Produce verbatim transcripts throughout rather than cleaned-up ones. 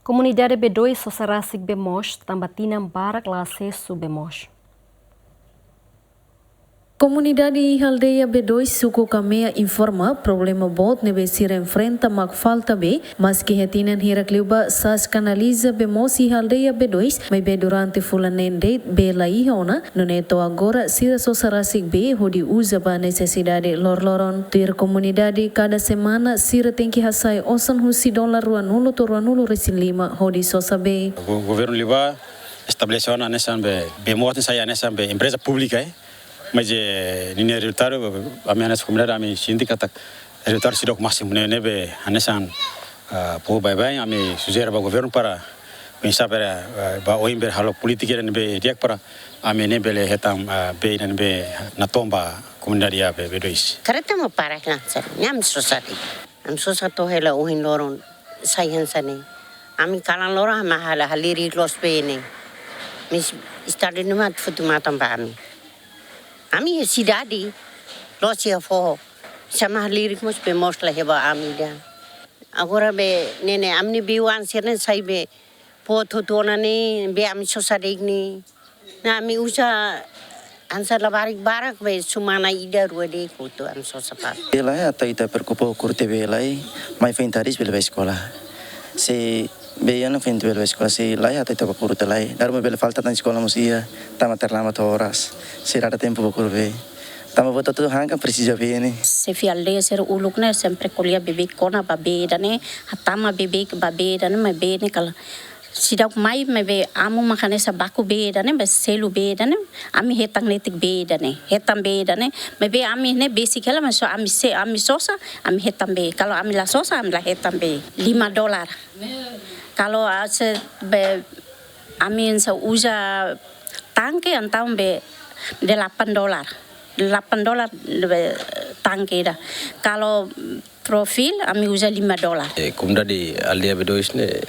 Komunidade B dois sosa rasik bee moos, tanba tinan barak la asesu bee moos. Komunidade iha aldeia B dois, suku Kamea informa problema boot ne'ebé sira enfrenta mak falta bee, maski iha tinan hirak liubá sa'e kanaliza bee moos iha aldeia B dois, maibé durante fulan neen de'it bee la iha ona, nune'e to'o agora sira sosa rasik bee hodi uza ba nesesidade loroloron. Tuir komunidade, kada semana sira tenke hasai osan husi dolar ruanulu to'o ruanulu-resin-lima hodi sosa bee. Go-, governu liubá estabelese ona hanesan bee, bee moos ne'e sai hanesan bee empreza públika, eh. Maibé, eh, ninia rezultadu, ami hanesan komunidade, ami sente katak rezultadu seidauk másimu, ne'e, ne'ebé hanesan, ah, povu baibain, ami sujere ba governu para, quem sabe, ah, ba oin bele halo polítika ne'ebé di'ak para ami ne'e bele hetan, ah, bee ne'ebé natoon ba komunidade iha B dois. Kareta mo para lansa, ne'e ami sosa de'it. Ami sosa to'o hela ohin loron sai hanesan ne'e. Ami kalan loron ami halo halirik loos bee ne'e. Maibé estadu ne'e mak futu matan ba ami. Ami sidade loos iha foho. Sira mak halirik mós bee moos la iha ba ami ida. Agora bee ne'e ne'e ami-nia bee-oan sira-ne'e sai bee potu tona ne'e bee ami sosa de'it ne'e. Ne'e ami uza hanesan labarik barak bee semana ida rua de'it hotu ami sosa para. Bee laiha atu ita preokupa ho korte bee lai, mai foin tadis bele bá eskola. Se bee iha ona foin ita bele bá eskola, se laiha atu ita bá kuru tiha lai. Dala ruma bele falta tan eskola mós iha, tama terlambat oras. Se la iha tempu bá kuru bee. Tanba buat hotu-hotu han kan presiza bee ne'e. Xefe aldeia sira uluk ne'e sempre ko'alia beibeik kona-ba bee ida-ne'e, hatama beibeik ba bee ida-ne'e, maibé bee ne'e kala seidauk mai, maibé amu mak hanesan baku bee ida-ne'e, bee selu bee ida-ne'e, ami hetan netik bee ida-ne'e, hetan bee ida-ne'e, maibé ami ne'e besik hela, maibé só ami se, ami sosa, ami hetan bee. Kalau ami la sosa, ami la hetan bee. Lima dolar. Kalau ase bee, ami hanesan uza tangke, entaun bee delapan dolar. Delapan dolar bee tangke ida. Kalau profil, ami uza lima dolar. Eh, komunidade aldeia B dois ne'e,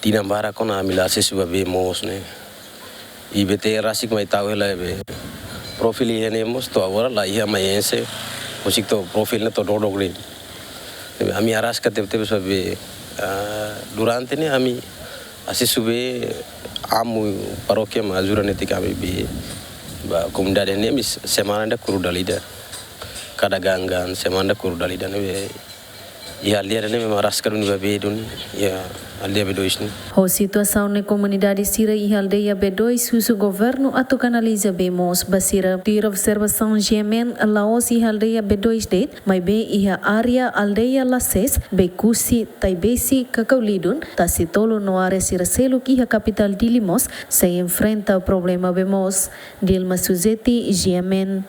tinan barak ona ami la asesu ba bee moos ne'e. I B T L rasik mai tau hela bee. Profil iha ne'e mós to'o agora la iha mai enxe. Husik to'o profil ne'e to'o dodok de'it. Ami araska tebe-tebes ba bee, ah, durante ne'e ami asesu bee, amu parókia mak ajuda netik ami bee. Ba komunidade ne'e ami semana ida kuru dala ida. Kada gaan-gaan, semana ida kuru dala ida ne'e bee. Iha aldeia ne'e mak araska duni ba bee duni, iha aldeia B dois ne'e. Ho situasaun ne'e komunidade sira iha aldeia B dois husu governu atu kanaliza bee moos ba sira. Tuir observasaun G M N, la'ós iha aldeia B dois de'it, maibé iha área aldeia Lases, Bekusi, Taibesi, Kakaulidun, Tasitolu no área sira seluk iha kapitál Dili mós sei enfrenta problema bee moos. Dilma Suzeti, G M N.